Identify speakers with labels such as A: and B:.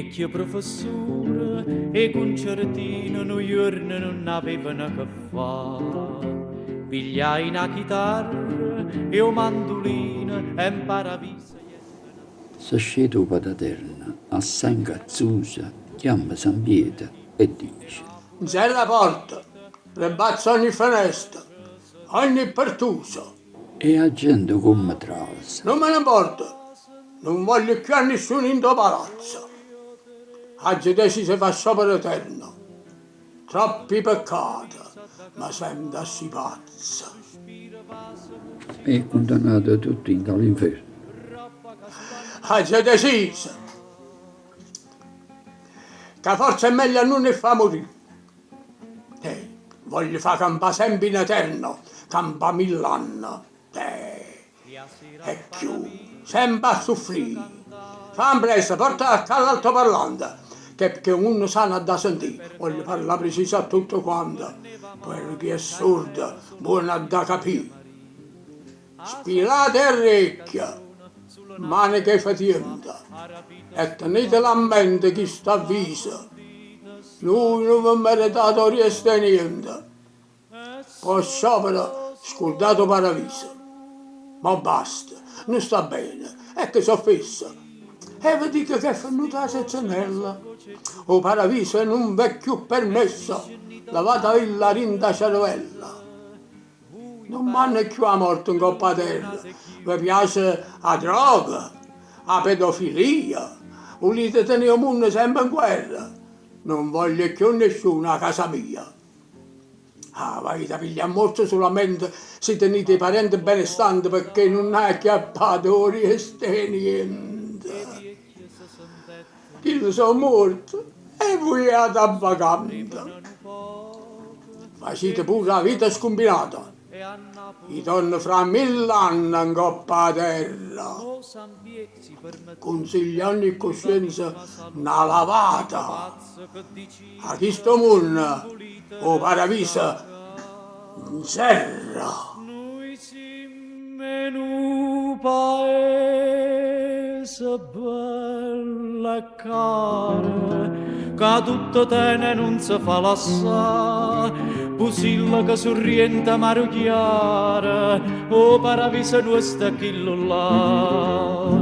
A: Viecchio professore 'e cuncertino nu juorno nun avevano che fà. Pigliai na chitarra e 'o mandulino e 'mparaviso jetteno.
B: Se sceta 'o Pataterno, assai 'ncazzuso, chiamma San Pietro e dice.
C: Nzerra 'a porta, rebazza ogni fenesta, ogni pertuso.
B: E 'a gente comme trase?
C: Nun me ne 'mporta, nun voglio cchiù a nisciuno 'int' 'o palazzo. Aggio deciso 'e fa' sciopero eterno. Troppi peccate, me sento ascì pazzo.
B: E cundannate tutte 'int' 'a ll'inferno.
C: Aggio deciso ca forze è meglio a nun 'e fa murì. Eh, voglio fa campà sempe in eterno, campà mill'anne. Eh, e cchiù, sempe a suffrì. Fa ampressa, porta ccà l'altoparlante, che pecché 'o munno sano ha da sentì, voglio parlà preciso a tutte quante, pure chi è surdo, buono ha da capì. Spilate 'e rrecchie, maneche 'e fetiente, e tenitelo a mente chisto avviso, nuje nun ve meritate 'o riesto 'e niente. P' 'o sciopero scurdate 'o paraviso. Mo basta, nun sta bene, e che so' fesso? E ve dico ch'è fernuta 'a zezzenella, 'o paraviso nun v'è cchiù permesso, levataville 'a dint' 'a cervella. Nun manna cchiù 'a morte 'ncopp' 'a terra, ve piace 'a droga, 'a pedofilia, vulite tenè 'o munno sempe 'nguerra? Nun voglio cchiù nisciuno 'a casa mia. Ah, v'avita piglià a morte sulamente si tenite 'e parente benestante pecché nun acchiappate 'o riesto 'e niente. Chille so' muorte e vuje jate a vacante. Facite pure 'a vita scumbinata. I' torno fra mill'anne 'ncopp' 'a terra. Cunsiglio a ogni cuscienza na lavata. 'A chisto munno 'o paraviso 'nzerra.
A: Nui simme nu paese bello e caro ca tutto tene e nun se fa lassà. Pusilleco, Surriento, Maruchiaro, 'o paraviso nuosto è chillo là.